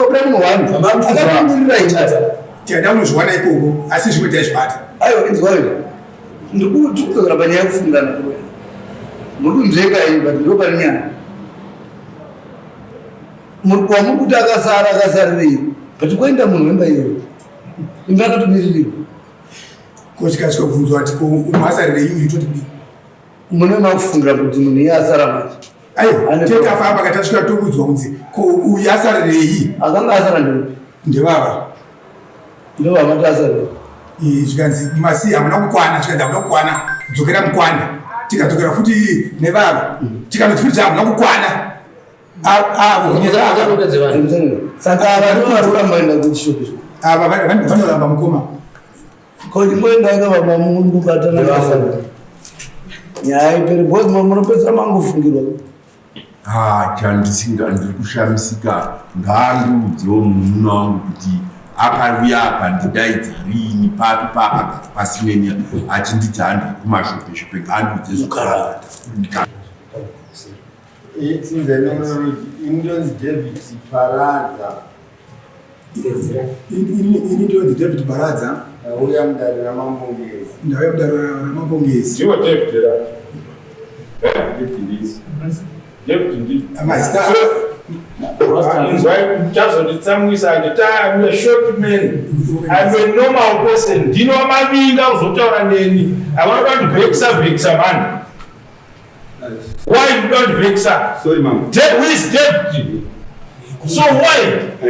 Ndopira munhu wani akakumirira ichata. Tiada unozviwana ikoko asi zvimwe taizvibata. Aiwa inzwai. Ndikudzokera panyaya yekufungirana kuya. Muri kunzveka iyi but ndo pane nyaya. Muri kuwa muri kuti akasara akasarirei but kwaenda munhu wemba iyoyo. Imba yakatomirirwa. Ko tikasvika kubvunzwa ati ko umwe asarirei uyu toti kudii? Mune makufungira kuti munhu iye asara manje. Aiwa totafamba ka tasvika tokudzwa kunzi ko uyu asarirei? Akanga asara ndeupi? Ndevava. Ndovamati asarira. Zvikanzi masi hamuna kukwana, zvikanzi hamuna kukwana, dzokera mukwane. Tikadzokera futi nevava, tikanoti futi hamuna kukwana. Avo. Saka ava ndivo vari kuramba kuenda kuchishopi. Ava vanoramba mukoma. Ko chimboendai ka baba muri kubatana basa. Nyaya ipere because munopedzisira mangofungirwa. Ha, chandisinga ndiri kushamisika ngaandiudzewo munun'una wangu kuti akauya akandidaidza riini papi paakagara pasineni achinditi handiri kumazhopezhope ngaandiudze zvakanaka. Ini ndonzi David Paradza. Ini ndonzi David Paradza. Ndauya mudare raMambo Ngezi. Ndauya mudare raMambo Ngezi. Ndiwo David ra. David ndizi. David ndizi. Mazita. Inzwai muchazonditsamwisa handiti I'm a short man. I'm a normal person. Ndino mavinga kuzotaura neni. Havana kundivhekisa vhekisa mani. Why you don't vexa? Sorry mama. Who is David? So why?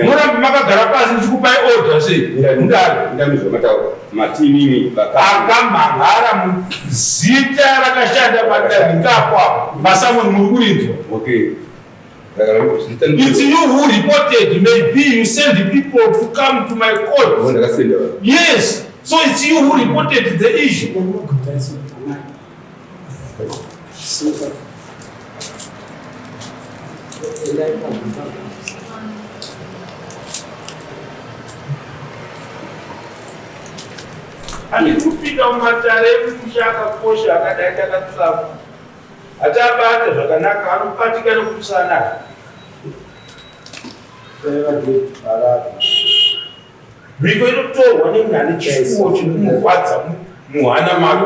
Murambi makagara pasi ndichikupai order sei? Mudare. Ndamizwa mataura. Matinini akamhangara zita rakashanda padandikapwa masamoni muri kurinzwa. Okay. It's you who reported. Maybe you send the people to come to my court. Yes. So it's you who reported the issue. Handiri kupinda mumatare emusha akakosha akadai takatsamwa. Hatabata zvakanaka anobatika nekumusana. Mhiko inotorwa nemunhu ane chishuwo chinomurwadza muhana make.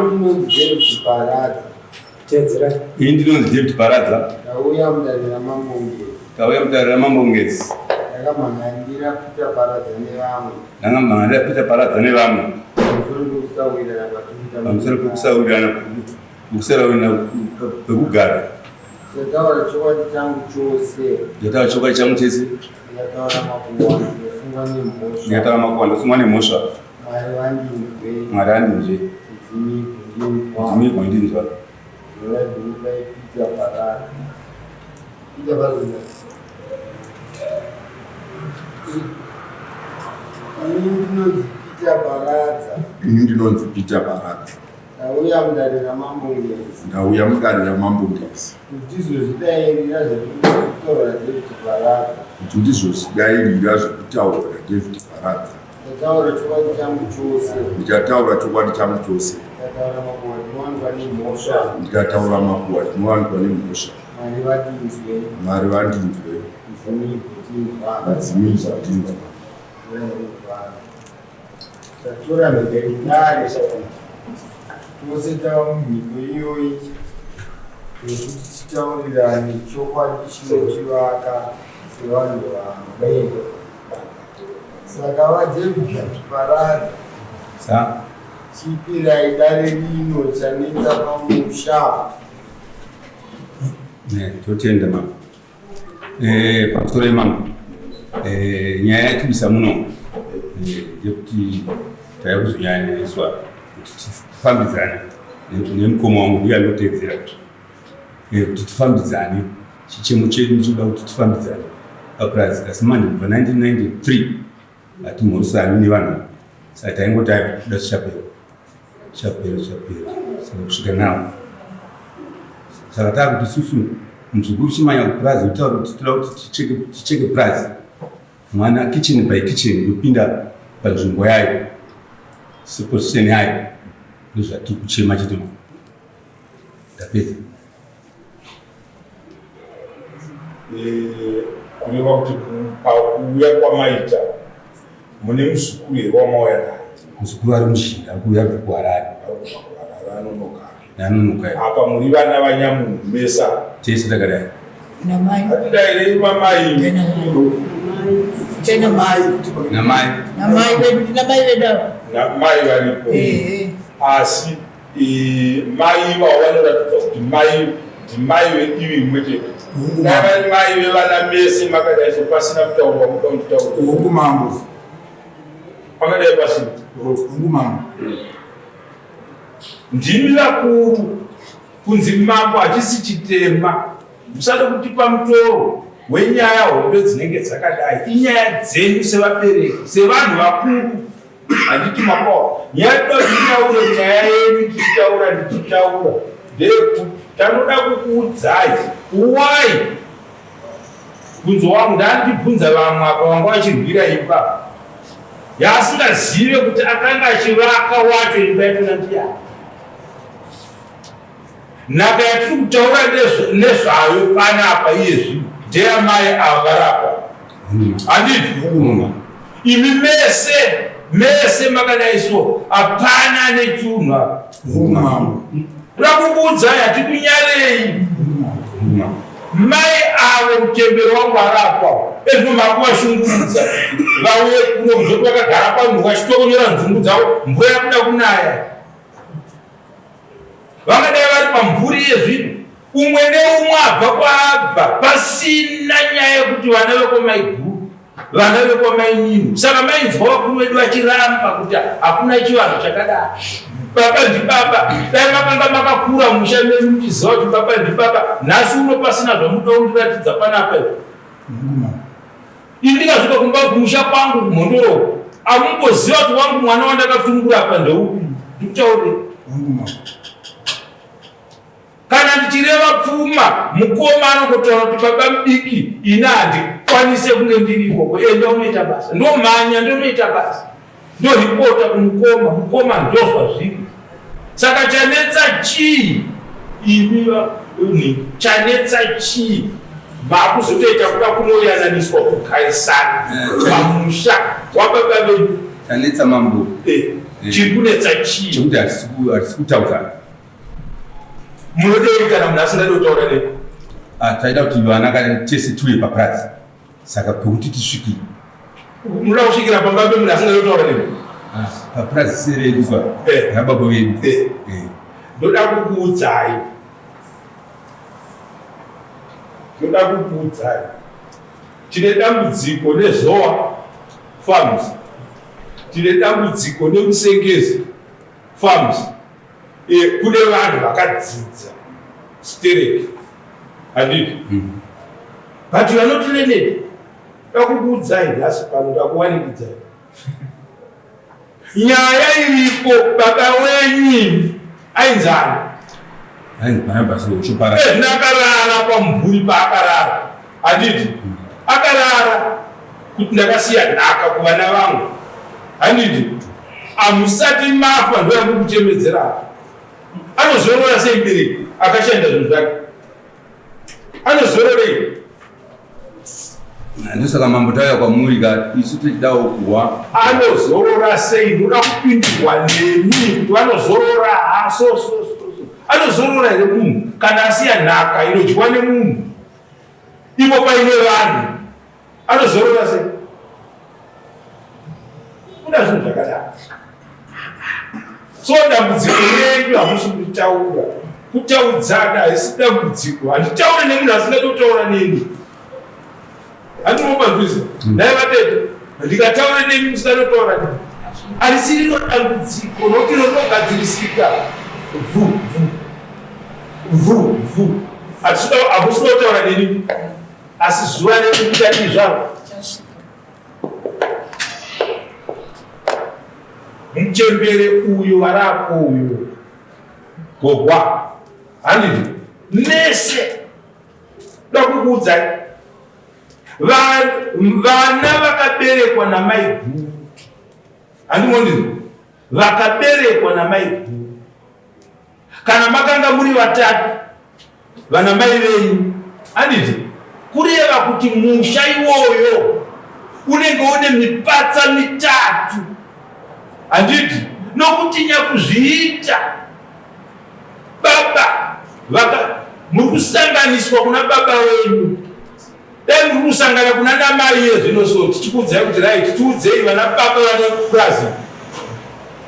Ini ndinonzi David Paradza. Ndauya mudare raMambo Ngezi. Ndauya mudare raMambo Ngezi. Ndakamhan'arira Peter Paradza nevamwe. Ndakamhan'arira Peter Paradza nevamwe. Pamusoro pekusawirirana kwatiri Pamusoro pekusawirirana pekusawirirana pekugara. Ndataura chokwadi changu chose. Ndataura chokwadi changu chese. Ndataura makuhwa ndosungwa nemhosva. Ndataura makuhwa ndosungwa nemhosva. Mwari vandinzwe. Mwari vandinzwe. Mudzimi Mudzimi gondinzwa. Peter Paradza. Peter Paradza. Ini ndinonzi Peter Paradza. Ini ndinonzi Peter Paradza. Ndauya mudare raMambo Ngezi. Ndauya mudare raMambo Ngezi. Kuti ndizozvidairira zvekutaura naDavid Paradza. Kuti ndizozvidairira zvekutaura naDavid Paradza. Ndataura chokwadi changu chose. Ndichataura chokwadi changu chose. Ndataura makuhwa ndinowanikwa nemhosva. Ndikataura makuhwa ndinowanikwa nemhosva. Mwari vandinzwe. Mwari vandinzwe. Mudzimi gotinzwa. Mudzimi gotinzwa. Tatora mhiko yekudare. Tose tava mumhiko iyoyi yekuti titaurirane chokwadi chinotivaka sevanhu vamwe. Saka vaDavid Paradza, chipirai dare rino chanetsa pamusha. Totenda mama. Pamusoro yemama, nyaya yatibisa muno yekuti taiya kuzonyanyaiswa kuti tifambidzane nemukoma wangu uye anotedzera kuti tifambidzane. Chichemo chedu ndinoda kuti tifambidzane papurazi, asi manje kubva 1993 hatimhorisani nevanhu, saka taingoti aiwa kuda tichapera chapera chapera, saka kusvika nawo saka taakuti isusu muzukuru chimanya kupurazi kutaura kuti toda kuti ticheke purazi mwana kitchen by kitchen yopinda panzvimbo yayo seposition yayo, ndozvatiri kuchema chete. Ndapedza. Kureva kuti pakuuya kwamaita mune muzukuru here wamauya naye? Muzukuru ari muzhinda ari kuuya kubva kuHarare. Harare anonoka. Anonoka. Apa muri vana vanyamunhu mese apa. Tese takadai. Namai. Hatidairei mamai. Tena mai. Namai. Namai vedu tina mai vedu ava. Namai varipo. Eh. Asi mai ivavo vanoratidza kuti mai ndimai vedivi rimwe chete. Dai vari mai vevana mese makadai so pasina kutaurwa muda kunditaura. Hongu mambo. Pakadai pasina. Hongu mambo. Ndimi vakuru kunzi mambo hachisi chitema. Musade kutipa mutoro wenyaya hombe dzinenge dzakadai. Inyaya dzenyu sevabereki, sevanhu vakuru. Handiti mapawa. Nyaya toda nyaya yenyu ndichitaura ndichitaura ndeyekuti tanoda kukuudzai why bvunzo wangu ndandibvunza vamwe apa vanga vachirwira imba yaasingazive kuti akanga achivaka wacho imba yatona ndiyani. Nhaka yatiri kutaura nezvayo panapa iye zvino ndeyamai ava varapa. Handiti? Imi mese mese makadai so hapana ane chunhu apa. Kuda kukuudzai hatikunyarei. Mai avo muchembere wangu arapa ezvino makuvashungurudza vauye kuno kuzoti vakagara pano vachitokonyora nzungu dzavo mvura yakuda kunaya. Vangadai vari pamvuri yezvinhu umwe neumwe abva kwaabva pasina nyaya yekuti vana vekwamaiguru vana vekwamainini. Saka mainzwa vakuru vedu vachiramba kuti hakuna chivanhu chakadaro. Baba ndibaba, dai makanga makakura musha menyu muchiziva kuti baba ndibaba, nhasi uno pasina zvamunoda kundiratidza panapa. Ini ndikasvika kumba kumusha kwangu kumhondoro uko, amumboziva kuti wangu mwana wandakatungura apa ndeupi. Ndikutaure. Kana ndichireva pfuma, mukoma anongotaura kuti baba mudiki, ini handikwanise kunge ndiri ikoko. Enda unoita basa. Ndomhanya ndonoita basa. Ndoripota kumukoma, mukoma ndozvazviri. Saka chanetsa chii imi vanhu, chanetsa chii? Makuzotoita kuda kunoyananiswa kugarisana eh, pamusha wababa vedu. Chanetsa mambo. Eh, eh. Chiri kunetsa chii? Chekuti hatisi kutaudzana. Munodei kana munhu asingadi kutaura nemi? Ah, taida kuti vana kana tese tiuye papurazi. Saka pekuti tisvikire. Munoda kusvikira pamba pemunhu asingadi kutaura nemi? Ah, papurazi seredu pa. Eh. Rababa vedu. Eh. Eh. Ndoda kukuudzai. Ndoda kukuudzai. Tine dambudziko neZowa Farms. Tine dambudziko neMusengezi Farms. E, kune vanhu vakadzidza stereki handiti mm. But you are not learned. Ndakukuudzai nhasi pano, ndakuwanikidzai nyaya iripo. Baba wenyu ainzani? Ezvino akarara pamumvuri paakarara handiti? Mm. Akarara kuti ndakasiya nhaka kuvana vangu handiti? Hamusati mafa ndoyakukuchemedzera. Anozorora sei mubereki akashanda zvinhu zvake? Anozororei? Ndosaka mambo tauya kwamuri ka isu tichidawo kuhwa. Anozorora sei? Ndoda kupindurwa nemi kuti vanozorora ha so so so. Anozorora here munhu kana asiya nhaka inodyiwa nemunhu ipo paine vanhu? Anozorora sei? Kuda zvinhu zvakadaro. So dambudziko renyu hamusi kutaura. Kutaudzana haisi dambudziko. Handitaure nemunhu asingadi kutaura neni. Handinopanzwisa. Mm. Dai vatete ndikataura nemi musingadi kutaura neni. Harisi rino dambudziko nokuti rinogadzirisika. Vhu vhu. Vhu vhu. Hamusi kutaura neni. Asi zuva renyu kuchadii zvaro? Muchembere uyu varako uyu gogwa handiti mese dakukuudzai vana vakaberekwa namaiguru handimondizvo vakaberekwa namaiguru kana makanga muri vatatu vana mai venyu handiti? Kureva kuti musha iwoyo unenge une mipatsa mitatu, handiti? Nokuti nyakuzviita baba vaka muri kusanganiswa kuna baba wenyu, dai muri kusangana kuna namai iye zvino, so tichikuudzai kuti right, tiudzei vana baba vane purazi,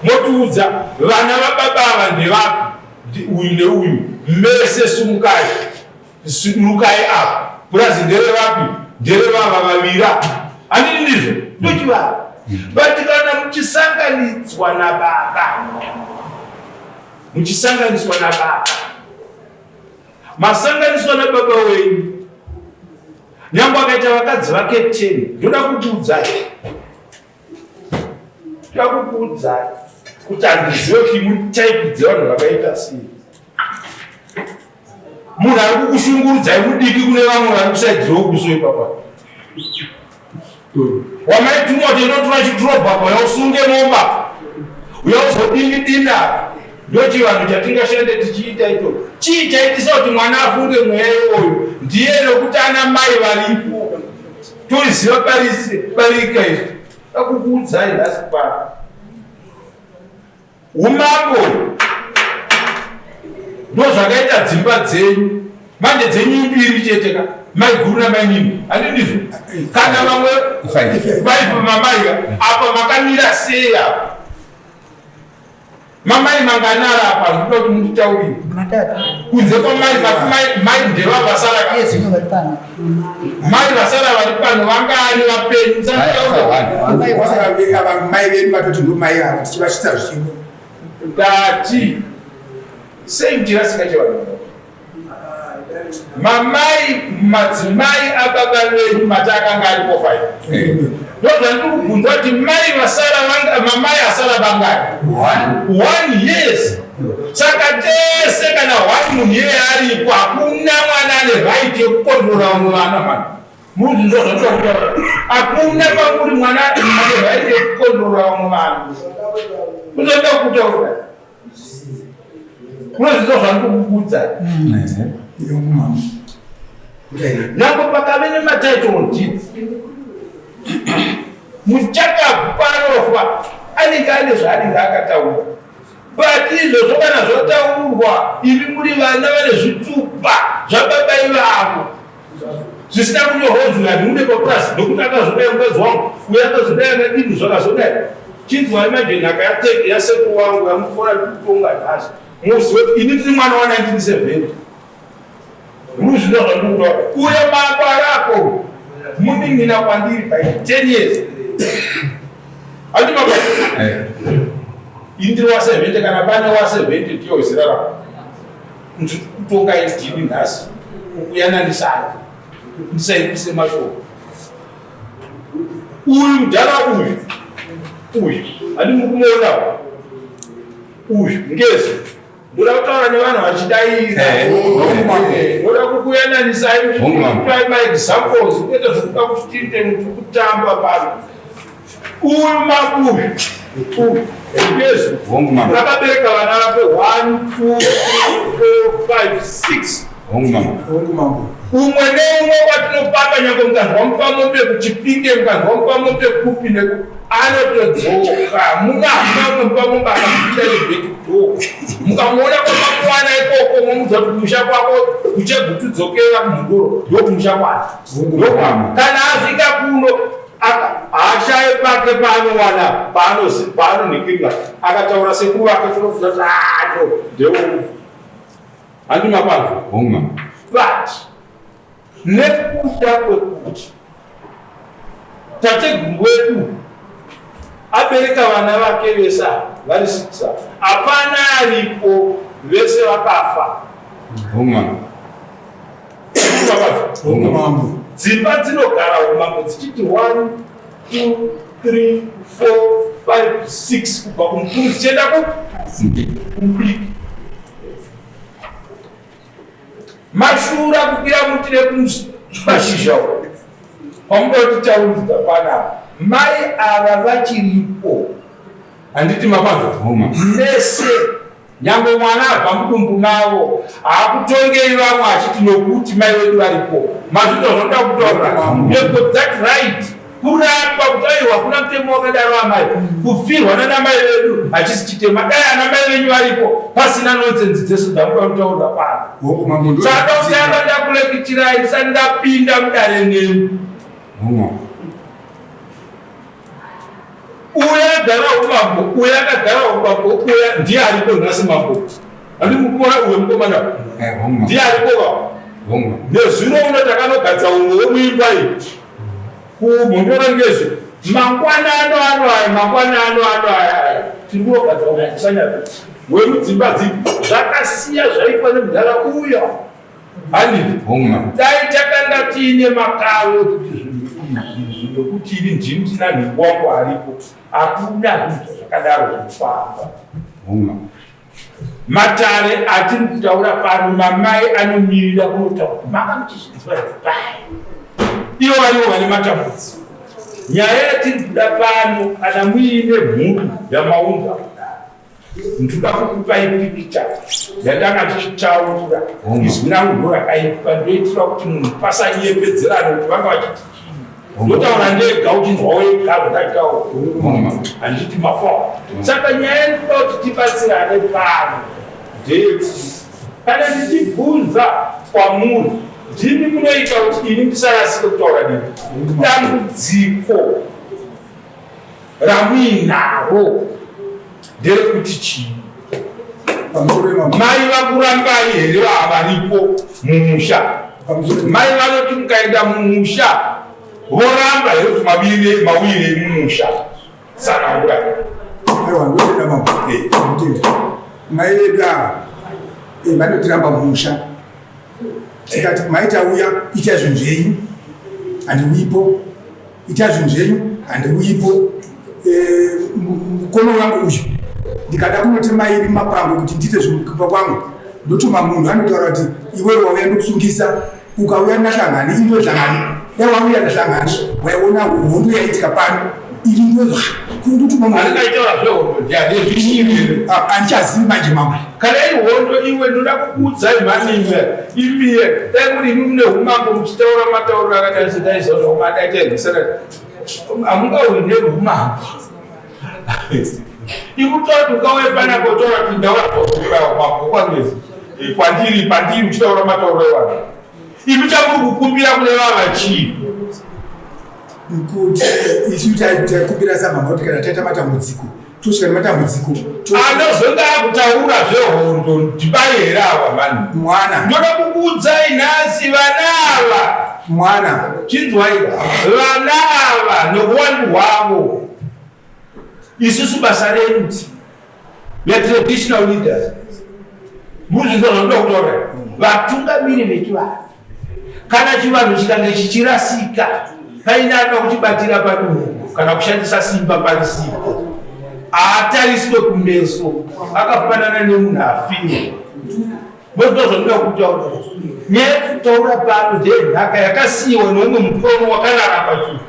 motiudza vana vababa ava ndevapi, uyu neuyu, mese sumukai, sudurukai apa, purazi nderevapi, nderevava vavira, handiti ndizvo? Ndochivava. But kana muchisanganidzwa nababa, muchisanganiswa nababa, masanganiswa nababa wenyu, nyange akaita vakadzi vake 10, ndoda kukuudzai, ndoda kukuudzai kuti handizive kuti mutaipi dzevanhu vakaita sei. Munhu ari kukushungurudzai mudiki kune vamwe vari kusaidzirawo kuso ipapa. Wamaitumwa kuti inotora chiturobhapa yausunge momba uyauzodini-dina, ndochivanhu chatingashande tichiita icho. Chii chaitisa kuti mwana afunge mweya iwoyo? Ndiye nokuti ana mai varipo, toiziva barika izvi. Akukuudzai nhasi pano, umambo ndozvakaita dzimba dzenyu manje, dzenyu imbiri chete ka, maiguru namainini, handi ndizvo? Kana vamwe five mamai apa makamira sei apa? Mamai manganara apa, ndinoda kuti munditaurire. Matatu. Kunze kwamai vati mai ndeva vasara ka? Iye zvino vari pano. Mai vasara vari pano vangani vapenyu? Musataura. Mai vedu vatoti ndo mai ava tichivasvitsa zvino. Ndati sei muchirasika chevanhu? Mamai, madzimai ababa venyu mati akanga aripo five, ndozvandiri kubvunza kuti mai vasara mamai asara vangani? One, yes. Saka tese kana one munhu iyeye aripo, hakuna mwana ane right yekukontrora vamwe vana mani. Muzi ndo zvandinoda kutaura, hakuna pamuri mwana ane right yekukontrora vamwe vana. Uzoda kutaura, unozviziva zvandiri kukudza. Nyange pakave nematitle deeds, muchakabvu panofa anenge ane zvaanenge akataura, but izvozvo kana zvotaurwa, imi muri vana vane zvitupa zvababa ivavo zvisina kunyorwa kunzi handiude papurasi nokuti akazodai mukadzi wangu uyo akazodai akadini zvakazodai. Chinzwai manje, nhaka yasekuru wangu yamufora ndikutonga nhasi, muzive kuti ini ndiri mwana wa 1970. Ruzvino zvandikutaura, uyo mabarako munin'ina kwandiri by 10 years, handi maba? Ini ndiri wa 70, kana pane wa 70 ndiyo zera rako. Ndiri kutonga idini nhasi kukuyananisai, ndisaipise mashoko. Uyu mudhara uyu, uyu handi muri kumuona uyu ngezi? Ndoda kutaura nevanhu vachidaira, ndoda kukuyananisai muchipai maexamples, kwete zvekuda kuti tiite muti kutamba pano. Uyu mabuyu uyu ngezi akabereka vana vake 1 2 3 4 5 6. Umwe neumwe watinopanga, nyange mukanzwa mupa mombe kuChipinge, mukanzwa mupa mombe kupi neku, anotodzoka. Muna hamuna mupa mombe akapinda neback door, mukamuona kwamamuwana ikoko, momuudza kuti kumusha kwako kuChegutu, dzokera kuMhondoro, ndokumusha kwake. Kana asvika kuno haashaye pake paanowana paanonhikirira. Akataura sekuru vake, tinofunga kuti ano ndeu, handi mapanzwa? But nekuda kwekuti tateguru wedu abereka vana vake vese ava vari six ava, hapana aripo, vese vakafa. Dzimba dzinogara umambo dzichiti 1 2 3 4 5 6 kubva kumukuru dzichienda kumudiki. Mashura kukwira muti nekumashizha pamuda kuti tauridza panapa, mai ava vachiripo, handiti mapanzwa mese? Nyangwe mwana abva mudumbu mavo haakutongei vamwe achiti nokuti mai vedu varipo. Mazvinzwa zvanoda kutaura? You've got that right. Kuramba kuti aiwa hakuna mutemo wakadaro amai. Kufirwa nana mai vedu hachisi chitema. Dai ana mai venyu varipo pasina nonsense dzese dzamuda kutaura pano. Saka kutanga ndakulekichirai ndisati ndapinda mudare nemi. Uya agara umambo, uya akagara umambo, uya ndiye aripo nhasi mambo. Handi mukumona uyo mukomana. Eh, ndiye aripo va. Nezuro uno takanogadza umwe wemuimba iyi. Kumhondoro ngezve mangwana ano ano aya mangwana ano ano aya aya tiri kunogadza umwe kusanyata wemudzimba dzipi zvakasiya zvaitwa nemudhara uya. Handiti? Dai takanga tiine makaro ekuti zvinhu izvi nokuti ini ndini ndina nhingi wangu aripo, hakuna zvinhu zvakadaro zvinofamba. Matare atiri kutaura pano mamai anomirira kunotaura kuti manga muchizvinzwa here pai. Ivo varivo vane matambudziko. Nyaya yatiri kuda pano kana muine mhuru yamaunza Ndoda kukupai pikicha yandanga ndichitaura. Izwi rangu ndo rakaipa ndoitira kuti munhu pasanyepedzerane kuti vanga vachiti chii. Ndotaura ndega uchinzwa wega zvandataura. Handiti mafawa. Saka nyaya ndinoda kuti tibatsirane pano ndeyekuti kana ndichibvunza kwamuri ndimi munoita kuti ini ndisarasike kutaura nemi. Dambudziko ramuinaro nderekuti chii? Mai vakurambai here varipo mumusha? Mai vanoti mukaenda mumusha voramba here kuti mavire mawire mumusha? Sanangura. Aiwa ndotenda mambo. Ndotenda. Mai vedu ava vanotiramba mumusha. Tikati mai tauya ita zvinhu zvenyu handiuyipo. Ita zvinhu zvenyu handiuyipo. Eh, mukono wangu uyu ndikada kunotema iri mapango kuti ndiite zvemukupa kwangu ndotuma munhu anotaura kuti iwewe wauya ndokusungisa ukauya nahlangani into hlangani dai wauya nahlangani waiona hondo yaitika pano iri ndo kundotuma munhu Andikaitaura zvehondo ndiani zvinyiri. Andichazivi manje mambo. Kana iri hondo iwe ndoda kukuudzai mhani imwe imiye dai muri imi mune umambo muchitaura matauriro akadai sedai zvazvo madai tairwisana hamungauri nerumambo ikutaura kuti ukauye panapa utaura kuti ndaura mambo kwangezi kwandiri pandiri uchitaura matauriro evanhu imi chamuri kukumbira kune vava chii kuti isu taikumbira samama kuti kana taita matambudziko tosvika nematambudziko anozonga akutaura zvehondo ndibai here ava mani mwana ndoda kukuudzai nhasi vana ava mwana chinzwai vana ava nokuwandu hwavo isusu basa redu vetraditional leaders muzvinzwa zvandoda kutaura vatungamiri vechivanhu kana chivanhu chikange chichirasika paine anoda kuchibatira padumbu kana kushandisa simba parisipo haatariswe kumeso akafanana nemunhu afirwa mozvinzwa zvandoda kutaura nyaya yekutaura pano ndeyenhaka yakasiyiwa neumwe mukono wakarara pachuru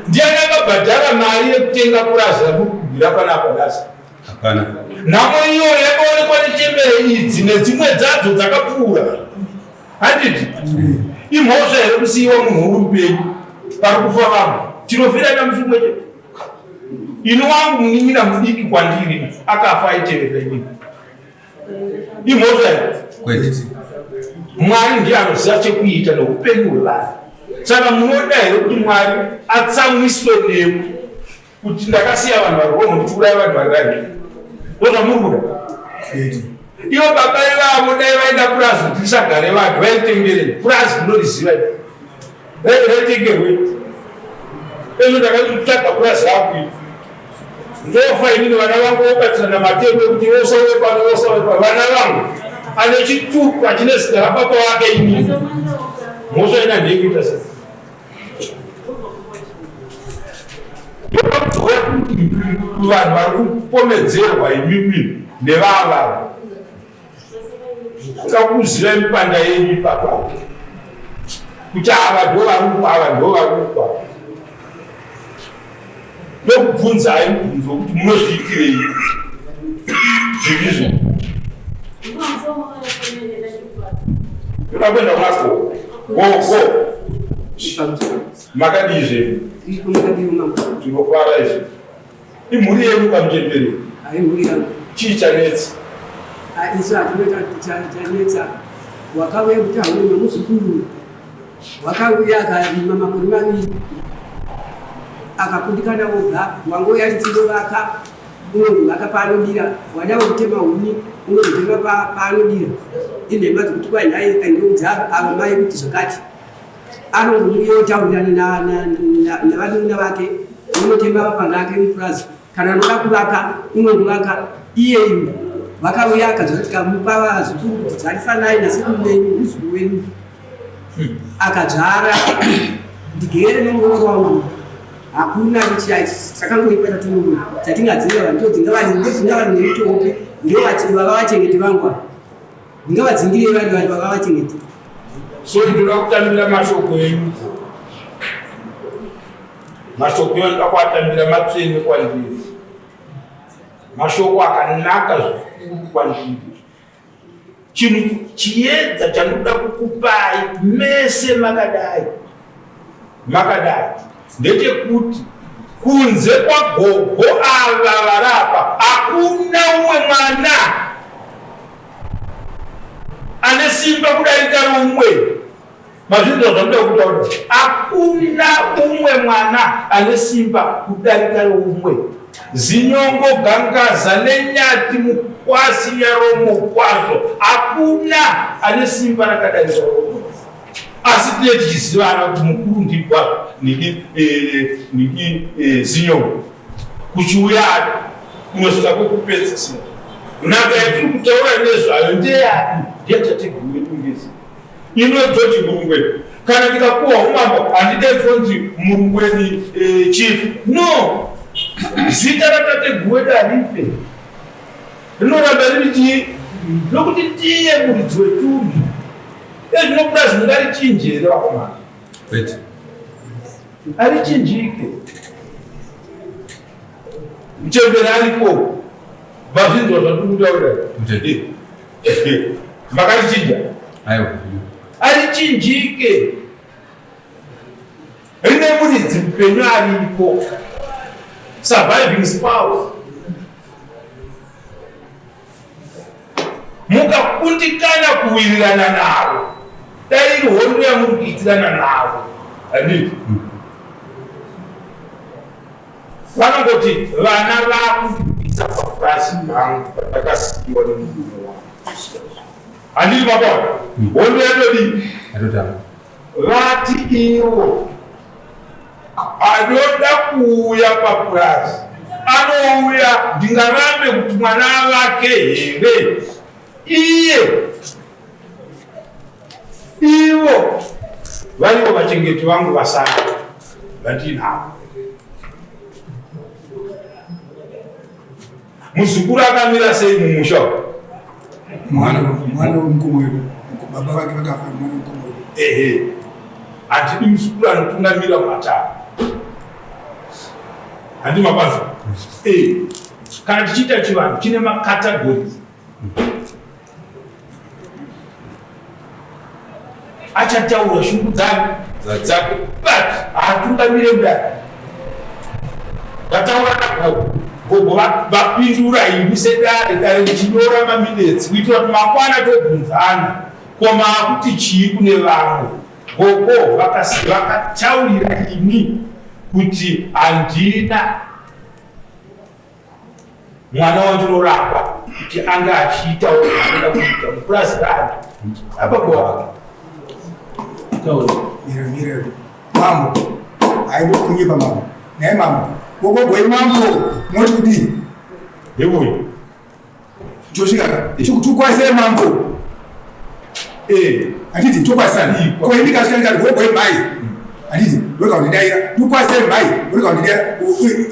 ndiani akabhadhara mari yekutenga purazi ramuri kubvira panapa nhasi Hapana. Nhamo iyoyo yakaonekwa nechembere idzi nedzimwe dzadzo dzakapfuura. Handiti? Imhosva here kusiyiwa munhu uri mupenyu pari kufa vamwe? Tinofira namusi umwe chete. Ini wangu munin'ina mudiki kwandiri akafa aiteverera inini. Imhosva here? Kwete. Mwari ndiye anoziva chekuita neupenyu hwevanhu. Saka munoda here kuti Mwari atsamwiswe newe? Kuti ndakasiya vanhu vari wrong ndichiuraya vanhu vari right. Ndozvamuri kuda. Ivo baba ivavo dai vaenda purazi kuti risagare vanhu vaitengerei. Purazi munoriziva iri. Raitengerwe. Ezvo ndakatsvaga purazi rangu iri. Ndofa inini vana vangu vobatirana matemo ekuti vosauye pano vosauye pano. Vana vangu ane chitupa chine zita rababa wake inini. Mhosva ina ndeyekuita sei? Vanhu vari kupomedzerwa imimi nevava kuda kuziva mipanda yenyu ipapa kuti ava ndo vari kupa ava ndo vari kupa ndokubvunzai mubvunzo wekuti munozviitirei. Ndizvo. Ndoda kuenda kuna gogo. Gogo. Makadii zvenyu? Tinofara izvi. Imhuri yenyu kamuchembere? Imhuri yangu. Chii chanetsa? Isu hatina chanetsa. Wakauya kuti hauna muzukuru. Wakauya akarima makore maviri akakundikana oga wangouya achitindovaka unondovaka paanodira wada kutema huni unondotema paanodira inhema dzekuti kwai nhai aindoudza ava mai kuti zvakati anongouya otaurirana navanun'una vake unotema mapanga ake mupurazi kana anoda kuvaka unondovaka iye iwe vakauya akadzoka tikamupa vazukuru kuti dzarifanai nasekuru venyu muzukuru wenyu akadzvara ndigere nomurooro wangu hakuna chakangoipa chatinongo chatingadzinga vanhu todzinga vanhu ndodzinga vanhu nemutope ndio vavachengeti vangu ava ndingavadzingirei vanhu vanhu vavachengeti. So ndinoda kutambira mashoko enyu, mashoko enyu ndinoda kuatambira matsvene kwandiri, mashoko akanaka zvikuru kwandiri. Chinhu chiedza chandinoda kukupai mese makadai makadai ndechekuti kunze kwagogo ava varapa hakuna umwe mwana ane simba kudarika rumwe. Mazvinzwa zvamuda kutaura? Hakuna umwe mwana ane simba kudarika rumwe. Zinyongo gangaza nenyati mukwasi nyaromo kwazvo, hakuna ane simba rakadarika rumwe. Asi tine tichizivana kuti mukuru ndigwa niki niki zinyongo kuchiuya kunosvika kwekupedzisira. Nhaka yatiri kutaura nezvayo ndeyani? Ndeyatateguru wedu Ngezi. Ino George Murungweni, kana ndikapuwa umambo handidaidzonzi Murungweni chief. No, zita ratateguru wedu harife, rinoramba riri chii? Nokuti ndiye muridzi wetunhu. Ezvinobuda zvingarichinje here vakomana? Kwete. Harichinjike. Muchembere ariko, vazvinzwa zvatiri kutaura. Makarichinja? Aiwa. Harichinjike, rine muridzi mupenyu aripo, surviving spouse. Mukakundikana kuwirirana navo, dai iri hondo yamuri kuitirana navo, handiti vanongoti vana vakundibvisa papurazi pangu patakasiyiwa nemurume wangu, handiti mapona hondo yatodii? Vati ivo anoda kuuya papurazi anouya, ndingarambe kuti mwana vake here? Iye ivo varivo vachengeti vangu vasara vandinavo. Muzukuru akamira sei mumusha? Mwana wemukoma wedu, baba vake vakafa, mwana wemukoma wedu. Ehe, handidi muzukuru anotungamira mumatare, handi mapanza. Kana tichiita chivanhu chine macategories, achataura shungu dzake but haatungamire mudare. Ndataura nagogo, gogo vapindura ini sedare, dare richinyora maminetsi kuitira kuti mangwana tobvunzana ko maakuti chii kune vamwe. Gogo vakataurira ini kuti handina mwana wandinorapa kuti ange achiitawo zvaanoda kuita mupurazi rake ababa wake. Mira mambo, haidi kunyepa mambo. Naye mambo, gogogoi mambo, moti kudii? Hevoyi. Tosvika tukwasei mambo. Handiti tokwasana. Ko ini ndikasvika ndikati gogoi mai. Handiti urega kundidaira. Tukwasei mai, urega kundidaira.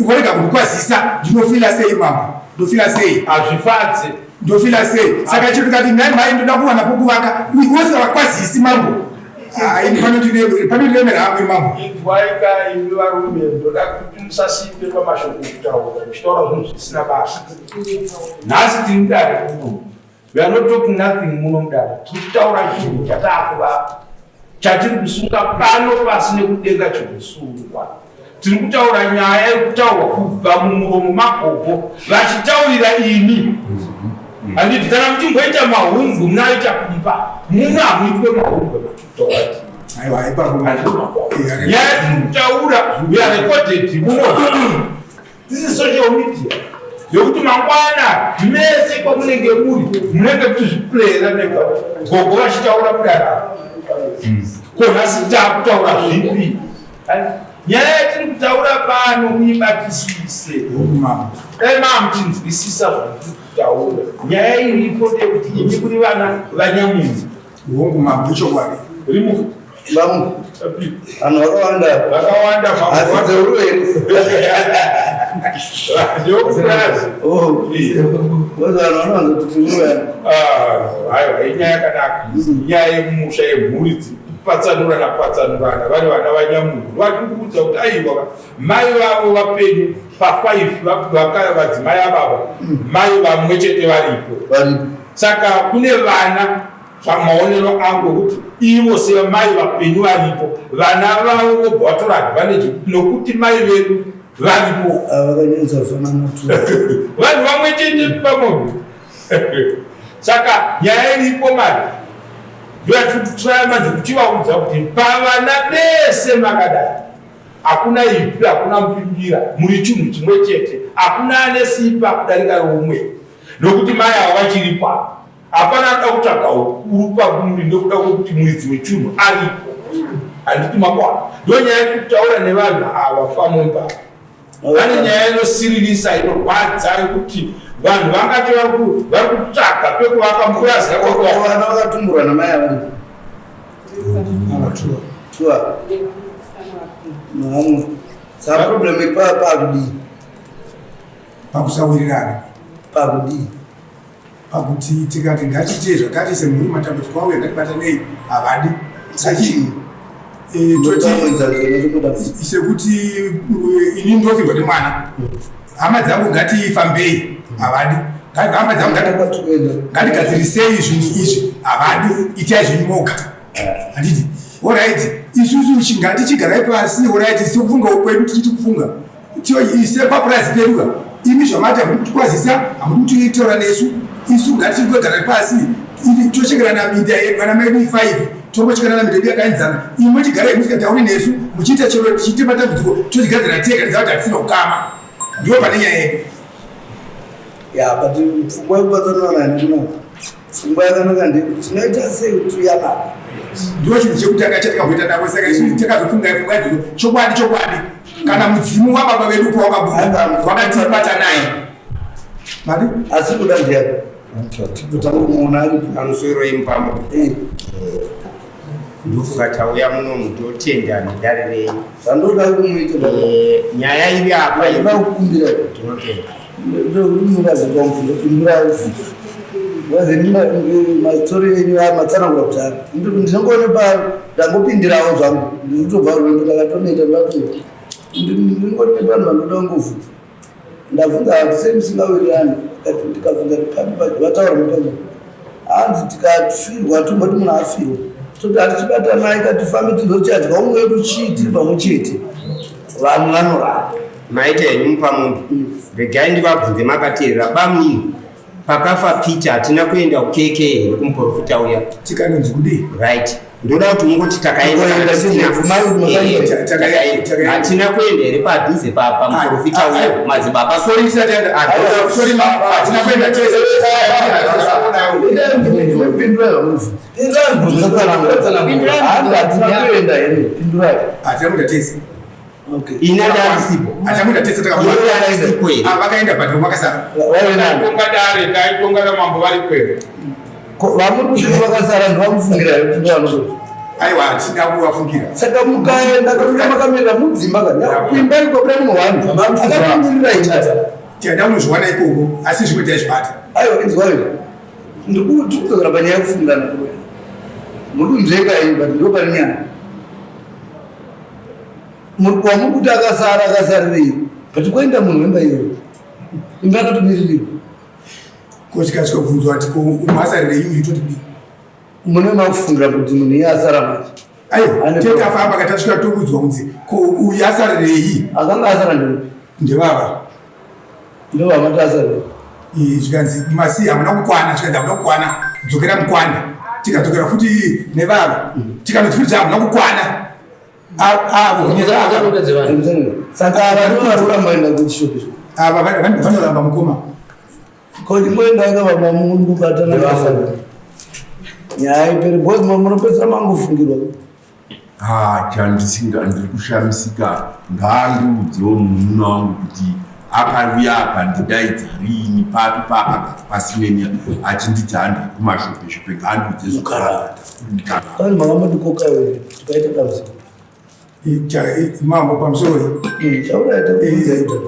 Ukarega kundikwazisa, ndinofila sei mambo? Ndofila sei? Hazvifadze. Ndofila sei? Saka chero ndikati nhai mai ndoda kuwana pokuvaka, usingavakwazisi mambo. Ini panondiremera hangu mambo. Inzwai ka imi varume, ndoda kuti Musasimbe pamashoko kutaura muchitaura zvinhu zvisina basa. Nhasi tiri mudare muno. We are not talking nothing muno mudare. Tiri kutaura chinhu chatakuva chatiri kusunga pano pasi nekudenga chinosungwa. Tiri kutaura nyaya yekutaurwa kubva mumuromo magogo vachitaurira imi. Handiti kana muchimboita mahumbwe munaita kumba muno hamuitwe mahumbwe matutaura. Aiwa, ipapo Nyaya yatiri kutaura we are recorded muno. This is social media. Yokuti mangwana mese kwamunenge muri munenge muchizviplayera mega gogo vachitaura kudaro. Ko nhasi takutaura zvipi? Nyaya yatiri kutaura pano muibatisise. Dai mamuchinzwisisa zvatiri kutaura. Nyaya iripo ndeyekuti imi muri vana vanyamunhu. Hongu mambo, ichokwadi. Remove. Vanhu vakawanda. Vakawanda Asi dzeuru here? Ndokurazi. Oh. Vanhu vanowanza kuti uruwe. Aiwa, inyaya yakanaka. Inyaya yemusha yemhuri dzikupatsanurana patsanurana vari vana vanyamunhu. Vari kuudza kuti aiwa mai vavo vapenyu pa5 vakaya vadzimai avava mai vamwe chete varipo. Varipo. Saka kune vana pamaonero angu ekuti ivo semai vapenyu varipo vana vavo vobva vatora advantage nokuti mai vedu varipo. Vakanyanyisa kufanana tu. Vanhu vamwe chete pamwe. Saka nyaya iripo mari ndoyatiri manje kuchivaudza kuti pavana vese makadai hakuna ipi, hakuna mupimbira, muri chinhu chimwe chete, hakuna ane simba kudarika rumwe, nokuti mai ava vachiripo apa. Hapana anoda kutsvaga ukuru pamuri nekuda kwekuti muridzi wechinhu aripo. Handiti makwana? Ndo nyaya yatiri kutaura nevanhu ava pamwe papa. Vane nyaya inosiririsa inorwadza yekuti vanhu vangati vari kutsvaga pekuvaka mupurazi rakakwana. Vana vakatumburwa namai ava. Tua. Mahamu. Saka problem iri pakudii? Pakusawirirana. Pakudii? Pakuti tikati ngatiite zvakati semhuri matambudziko auya ngatibatanei havadi. Sachii? Toti sekuti ini ndofirwa nemwana hama dzangu ngatifambei havadi. Hama dzangu ngatigadzirisei zvinhu izvi havadi, itai zvenyu moga. Handiti alright, isusu ngatichigarai pasi alright, sekufunga kwedu tichiti kufunga ise papurazi pedu imi zvamati hamudi kutikwazisa, hamudi kutitaura nesu, isu ngatigogara pasi tochekerana minda yedu vana mai 5 tongochekerana minda yedu yakaenzana, imi mochigara musingatauri nesu muchiita chero tichiite matambudziko tochigadzira tega tiziva kuti hatisina kukama. Ndiyo pane nyaya yedu. Ya, but pfungwa yekubatsanana haina kunaka. Pfungwa yakanaka ndeyekuti tinoita sei kuti tiyanane. Ndiyo chinhu chekutanga chatikamboita navo, saka isu takazofunga pfungwa idzodzo chokwadi chokwadi kana mudzimu wababa vedu pawakabuda wakatibata naye. Mari? Asi kuda ndiyani? Kutanga kumuona aripo. Pamusoro imupambo. Ndofunga tauya muno mutotenda nedare renyu. Zvandoda kumuita. Nyaya iri apa Ndoda kukumbira. Tinotenda. Matsori enyu amatsanangura kuti ndinongoone ndangopindirawo zvangu ndikutobva rwendo ndakatonoita ndatoita ndingori nevanhu vanoda kungovhunza. Ndabvunza hati sei musingawirirani, akati ndikabvunza papi pacho vataura mutauro hanzi tikafirwa tomboti munhu afirwa toti hatichibatanai katifambe tizochadya umwe wedu chii tiri pamwe chete vanhu vanorara. Maita henyu mupamundu. Regai ndivabvunze makateerera. Bamnini, pakafa Peter hatina kuenda kuKK here kumuprofita uya? Tikanonzi kudii? Right. Ndoda kuti mungoti takaenda kana tisina. Takaenda. Hatina kuenda here padhuze pamuprofita uya madzibaba? Sorry, tisati taenda. Sorry, hatina kuenda tese. Hatina kuenda here? Pindurai. Hatina kuenda tese. Ina ndandisipo. Hatina kuenda tese Ina ndandisipo here? Vakaenda but vakasara. Taitonga dare, taitonga namambo vari kwere. Vamuri vakasara ndivamufungira here kuti ndovanoto? Aiwa, hatina kuvafungira. Saka mukaenda katoda makamirira mudzimba ka kuimba iko kuri munhu wani akatomirira ita. Tiada kunozviwana ikoko asi zvimwe taizvibata. Aiwa, inzwai. Ndikuti kudzokera panyaya yekufungirana kuya. Muri kunzvenga iyi but ndo pane nyaya. Wamuri kuti akasara akasarirei? But kwaenda munhu wemba iyoyo. Imba yakatomirirwa. Ko tikasvika kubvunzwa kuti ko umasarirei uyu toti kudii? Mune makufungira kuti munhu iye asara manje. Aiwa, tetafamba katasvika tokudzwa kunzi ko uyu asarirei? Akanga asara ndeupi? Ndevava. Ndovamati asarira. Zvikanzi masi hamuna kukwana, zvikanzi hamuna kukwana, dzokera mukwane. Tikadzokera futi nevava, tikanoti futi hamuna kukwana. Avo saka ava ndivo vari kuramba kuenda kuchishopi. Ava vanoramba mukoma. Ko ndingoenda akavamba munhu kubatana basa. Nyaya ipere because munopedzisira mangofungirwa. Ah, chandisinga ndiri kushamisika ngaandiudzewo munun'una wangu kuti akauya akandidaidza riini papi paakagara pasineni achinditi handei kumashopeshope ngaandiudze zvakanaka. Kwani makamandikoka here tikaita dambudziko. Mambo pamusoro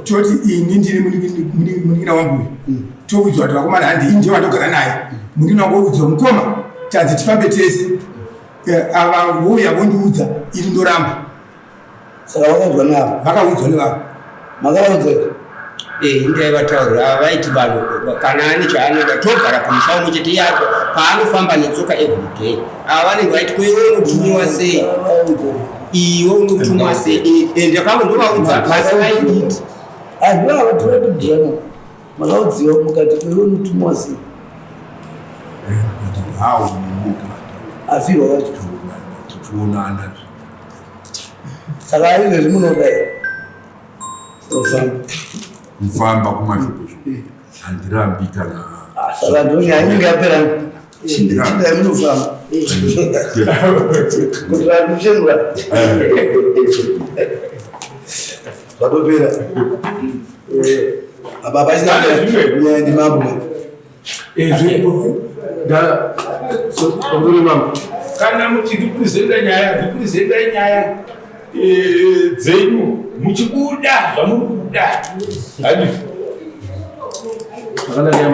toti ini ndiri munin'ina wangu uyu toudzwa kuti vakomana handi ini ndiye wandogara naye munin'ina wangu oudzwa mukoma tanzi tifambe tese ava vouya vondiudza ini ndoramba. Saka vakaudzwa navo? Vakaudzwa nevavo. Makavaudza here? Eh, ndaivataurira ava vaiti vanhu kana ane chaanoda togara kumusha uno chete iye paanofamba netsoka everyday ava vanenge vaiti ko iwe unotumwa sei iwe unotumwa sei ende pavo ndovaudza asi vaiditi Handivavatora makaudziwa mukati ko iwe unotumwa sei afirwa wacho tichionana. Saka izvezvi munodai ofamba Kufamba kumashopeshope handirambi kana. Saka ndonyaya inenge yapera chindai munofamba kuti vakuchenura zvatopera apa pachina nyaya ndimambo. Kana muchirepresenta nyaya, representai nyaya dzenyu muchibuda zvamuri kubuda, handiti?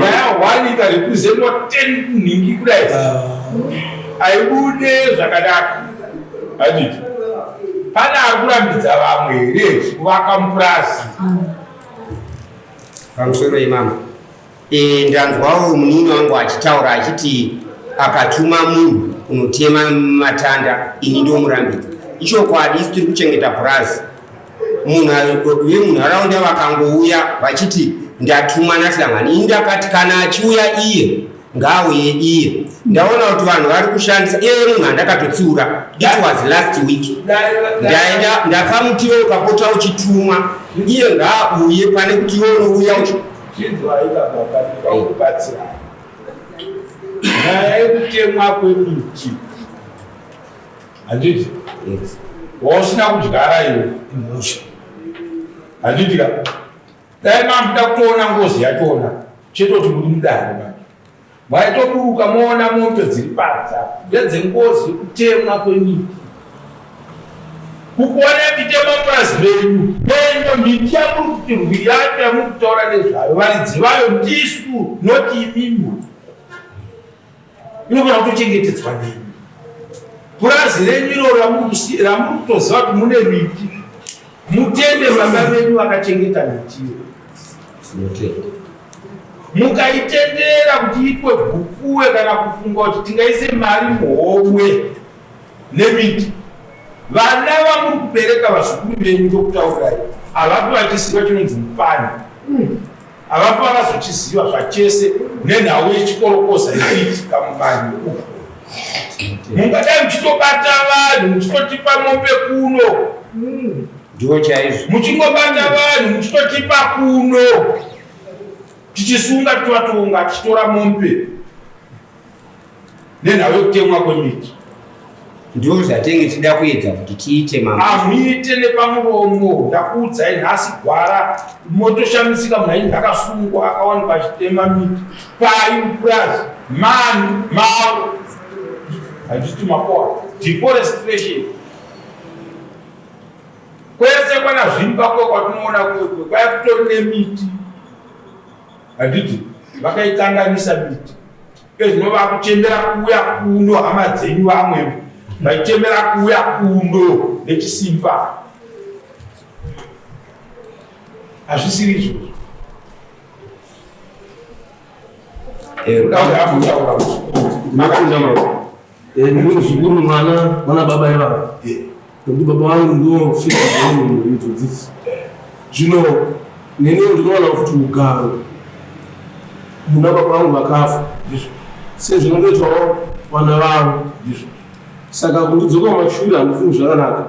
Nyaya one ikarepresentwa 10 kunhingi kudai aibude zvakanaka, handiti? Pane ari kurambidza vamwe here kuvaka mupurazi? Pamusoro imambo, ndanzwawo munini wangu achitaura achiti akatuma munhu kunotema matanda ini ndomurambidza. Ichokwadi, isu tiri kuchengeta purazi. Munhu vemunharaunda vakangouya vachiti ndatumwa naHlangani, ini ndakati kana achiuya iye ngaauye iye. Ndaona kuti vanhu vari kushandisa iye munhu andakatotsiura. It was last week ndaenda ndakamutiwo ukapota uchitumwa iye ngaauye pane kuti iwe unouya uchi Chinzwai kababa, ndikakubatsirai. Nyaya yekutemwa kwemiti, handiti? Wausina kudyara iwe imhosva, handiti ka? Dai mamuda kutoona ngozi yachona chete kuti muri mudare manje maitoburuka moona mombe dziri panze apa ndedzengozi yekutemwa kwemiti. Kukuona mitema purazi renyu endo miti yamuri kuti rwi yacho yamuri kutaura nezvayo, varidzi vayo ndisu, noti imimi. Inofanira kutochengetedzwa nemi. Purazi renyu iroro ramuri kutoziva kuti mune miti, mutende baba venyu vakachengeta mitiyo. Mukaitendera kuti itwe gukuwe kana kufunga kuti tingaise mari muhomwe nemiti, vana vamuri kubereka, vazukuru venyu, ndokutaurai, havafi vachiziva chinonzi mupani, havafi vakazochiziva zvachese nenhau yechikorokoza iriitika mupani. Mungadai muchitobata vanhu muchitotipa mombe kuno. Ndiwo chaizvo. Muchingobata vanhu muchitotipa kuno, tichisunga tichivatonga, tichitora mombe nenhau yekutemwa kwemiti. Ndo zvatenge tida kuedza kuti tiite, mama. Hamuite nepamuromo. Ndakuudzai nhasi gwara motoshamisika munhu ainzi akasungwa akawanikwa achitema miti pai mupurazi mani mavo, handiti? Makoa deforestation kwese kwana zvimba kwe kwatinoona kwekwe kwaya kutori nemiti, handiti? Vakaikanganisa miti. Ezvino vakuchembera kuuya kuno, hama dzenyu vamwe vaichembera kuuya kuno nechisimba. Hazvisiri izvozvo. Ndiri muzukuru mwana wana baba ivava, nekuti baba vangu ndiwo fika idzodzidzi. Zvino neniwo ndinowana futi ugaro muna baba vangu vakafa, sezvinongoitwawo vana vavo. Saka kundidzoka mumashure handifungi zvakanaka,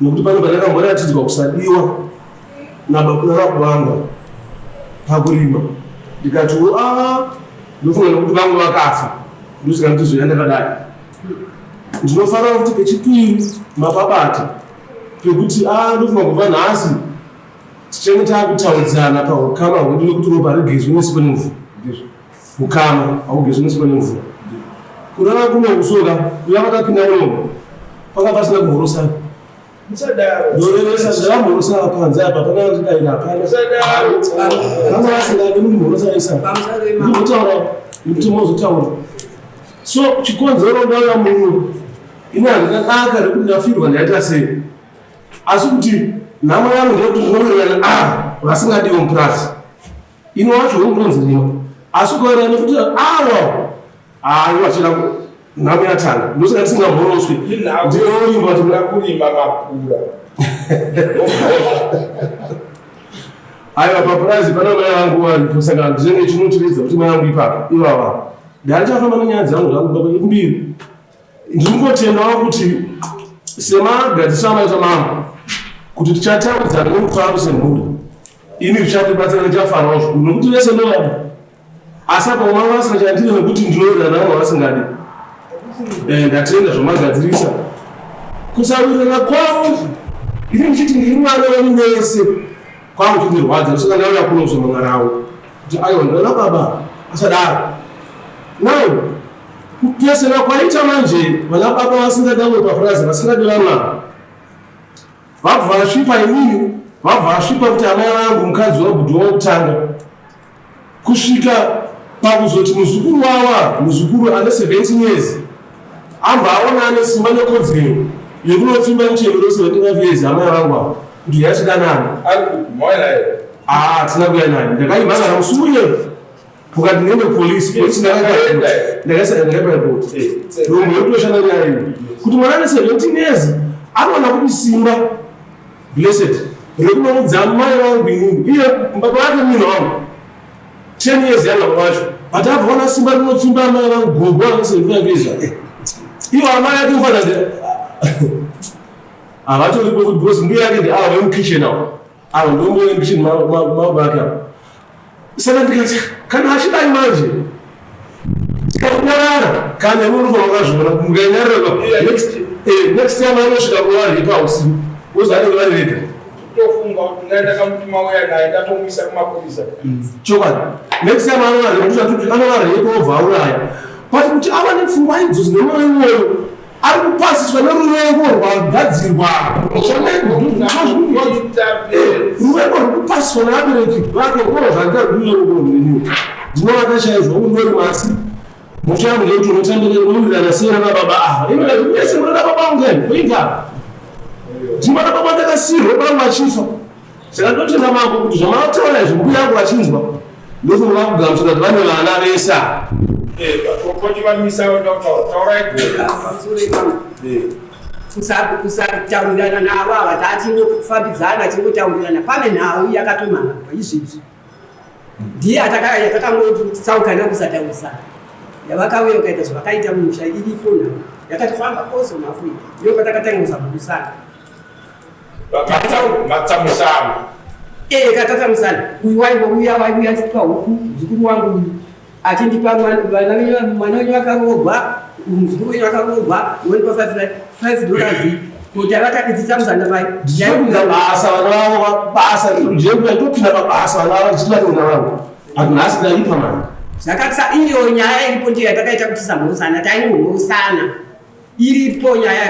nekuti pane pandakamboratidzwa kusadiwa nababa vangu pakurima. Ndikati, a, ndofunga nekuti vangu vakafa, ndosaka ndizoya ndakadai. Ndinofanira kuti kechipiri mapabata pekuti, a, ndofunga kubva nhasi tichange taakutaudzana paukama hwedu, nekuti ropa rigezwe nesipo nemvura, ukama haugezwi nesipo nemvura. Kureva kuno kusoka kuya vakapinda munomo panga pasina kumhorosana. Musadaro. Ndorevesa, zvavamhorosana panze apa pana vandidaira, hapana. Musadaro. Vanga vasingadi mundimhorosanisa, ndimbotaura nekuti mozotaura. So chikonzero ndauya muno, ini handina daka rekuti ndafirwa, ndaita sei, asi kuti nhamo yangu ndeyekuti ndinowirirana ava vasingadiwo mupurazi. Ino wacho unonzi rima, asi ukawirirana nekuti awa aiwa chira nhamo yatanga, ndosaka ndisingamhoroswi. Ndinoimba kuti Kurima makura. Aiwa, papurazi pana mai vangu varipo, saka ndinenge chinotiridza kuti mai vangu ipapo ivava ndarichafamba nenyaya dzangu zvangu baba mbiri. Ndingotendawo kuti semagadzisiro amaita mama kuti tichataudzana nemufaro semhuri, ini zvichatibatsira, ndichafarawo zvikuru nekuti vese ndovada, asi apa umama vasina chandiri nekuti ndinowirirana navo vasingadi. Ndatenda zvamagadzirisa kusawirirana kwavo. Ini ndichiti ndiri mwana wenyu wese, kwangu chindirwadza, ndosaka ndauya kuno kuzomanga ravo kuti aiwa, ndinoda baba asadaro. Now kupesana kwaita manje, vana baba vasingadawe papurazi, vasingadi vana, vabva vasvipa inini, vabva vasvipa kuti amai vangu, mukadzi wabhudhi wokutanga, kusvika pakuzoti muzukuru wawa, muzukuru ane 17 years, ambva aona ane simba nekodzero yekunopfimba muchero re75 years amai vangu ava kuti yachidanana. Ari kupi naye? Ah, hatina kuya naye. Ndakaimhangara musi uye mukati ndiende kupolisi. Polisi ndakaisa, ndakaipa ripoti rombo yekutoshanda nyaya iyi kuti mwana ane 17 years anoona kuti simba blessed rekunoudza mai vangu inini, iye baba vake munhu wangu 10 years yana baba vacho, but abvaona simba rinopfimba amai vangu, gogo ane 75 years. Iwo amai ake mufanira havatoripo kuti, because mbuya yake ndeava vemukitchen avo, avo ndombuya vemukitchen mababa ake avo. Saka ndikati kana achidai manje tikanyarara, kana iwe unofanira wakazviona, mukanyarara next time anosvika kuvarhipa usiku, wozi anenge vari vega. Tofunga kuti ndai ndakamutuma uya naye, ndatomuisa kumapurisa. Chokwadi, next time anovarhipa, anovarhipa obva auraya. But kuti ava nepfungwa idzo dzine mwoyo ari kupasiswa neruvengo rwagadzirwa, ruvengo rwekupasiswa nevabereki vake ro zvandaguyoroniniwo ndinovaka chaizvo undori. Asi muchangu ndekuti unotandiunowirirana sei nana baba ava? Inokati wese munoda baba vangu kani kuinga ndinoda baba, ndakasirwa vangu vachifa. Saka ndotenda mambo kuti zvamataura izvi mbuya yangu vachinzwa, ndofanira kugamuchira kuti vane vana vese ava. Kochivamisa taurai gogo. Pamusoro ipapo, kusataurirana navo ava, tatingofambidzana tingotaurirana. Pane nhau yakatomhangwa izvezvi, ndiye yatakangotsaukana kusataurisana, yavakauya vakaita zvavakaita mumusha. Iripo nhau yakatifamba kose nhafu iyi, ndiyo patakatanga kusamhurusana. Matsamusana. Ee, katatsamusana. Uyu waimbouya, waiuya achitipa huku, muzukuru wangu uyu achindipa vana venyu, mwana wenyu akaroorwa, muzukuru wenyu akaroorwa, wonipa $5 kuti avakatidzitsamusana mai. Ndichipinda basa vana vavo, basa jekuya, ndopinda pabasa vana vavo ndichiti vana vangu ati nhasi ndaipa mani. Zvakatisa iyo nyaya iripo, ndiyo yatakaita kuti tisamhurusana, taingomhurusana. Iripo nyaya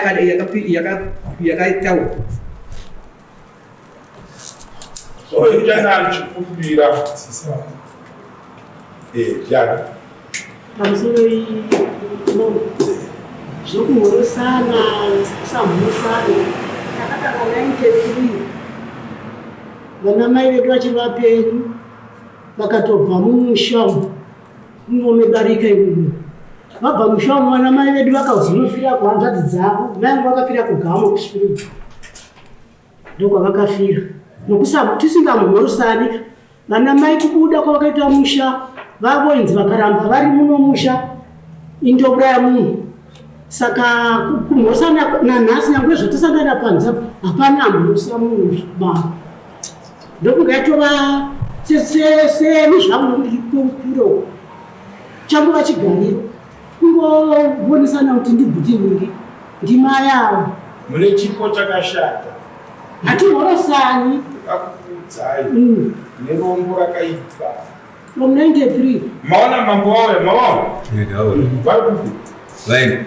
yakaitaurwa. So ichana chikumbira jana. Pamusoro imongo, zvokumhorosana, kusamhorosana, takatanga 93. Vana mai vedu vachiri vapenyu vakatobva mumusha umu munomedarika imomo. Vabva musha umu vana mai vedu vakazonofira kuhanzvadzi dzavo. Mai vangu vakafira kugamo kuShurugwi. Ndokwavakafira. Nokusa tisingamhorosani vana mai kubuda kwavakaita musha vavoinzi vakaramba vari muno musha indouraya munhu. Saka kumhorosana nanhasi nyangwe zvatisangana panze apa hapana amhorosa munhu baba. Ndokunga yatova seni zvangu nokuti kure uko changova chigariro kungoonesana kuti ndibhuti nhingi ndimai ava. Mune chipo chakashata. Hatimhorosani. Ndakakuudzai nerombo rakaipa. From 93. Maona mambo wauya maona? Vari kupi? Vaenda.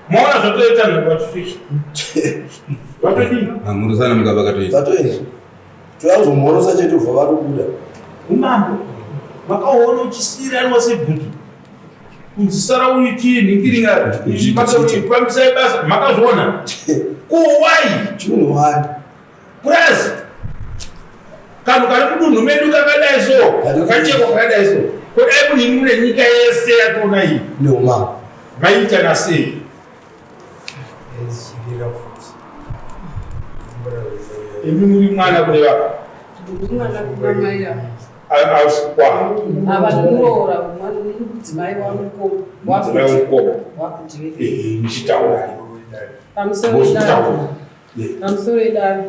Maona zvatoita nhepachifishi. Vatodii? Mamhorosana mukaba katoita. Vatoenda. Toyazomhorosa chete ubva vatobuda. Umambo makaona uchisiiranwa sebhutu kunzi sara uiti nhingiringa pambisai basa makazviona ko why Chinhu wani. purazi kanhu kari mudunhu medu kakadai so kakachekwa kakadai so kodai munhu mune nyika yese yatoona iyi Neumambo. maiita nasei imi muri mwana kune vapa Mwana kuna mai ava. ausikwa Ava ndimuroora mwana mudzimai wamukoma. mudzimai wamukoma Wakuti. muchitaura Pamusoro idaro. Pamusoro idaro.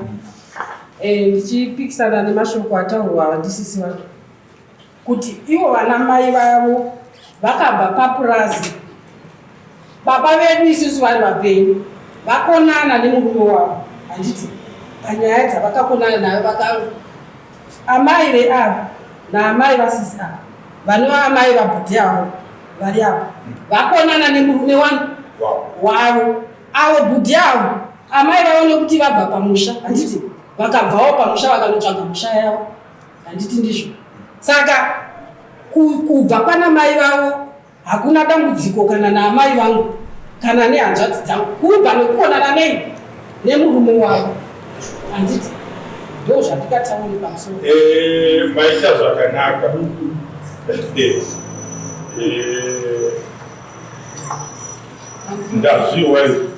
Ndichipikisana nemashoko ataurwa ndisisi vangu kuti ivo vana mai vavo vakabva papurazi baba vedu isusu vari vapenyu vakonana nemurume wavo handiti panyaya dzavakakonana nayo vaka amai veava naamai vasisi ava vanova amai vabhudhi avo vari avo vakonana nemurume wani wavo avo bhudhi avo amai vavo nekuti vabva pamusha handiti vakabvawo pamusha vakanotsvaga musha yavo handiti ndizvo saka kubva pana mai vavo hakuna dambudziko kana naamai vangu kana nehanzvadzi dzangu kubva nekuonana nei nemurume wavo handiti ndo zvandikatauri pamusoro. Maita zvakanaka. Ndazviwa izvi.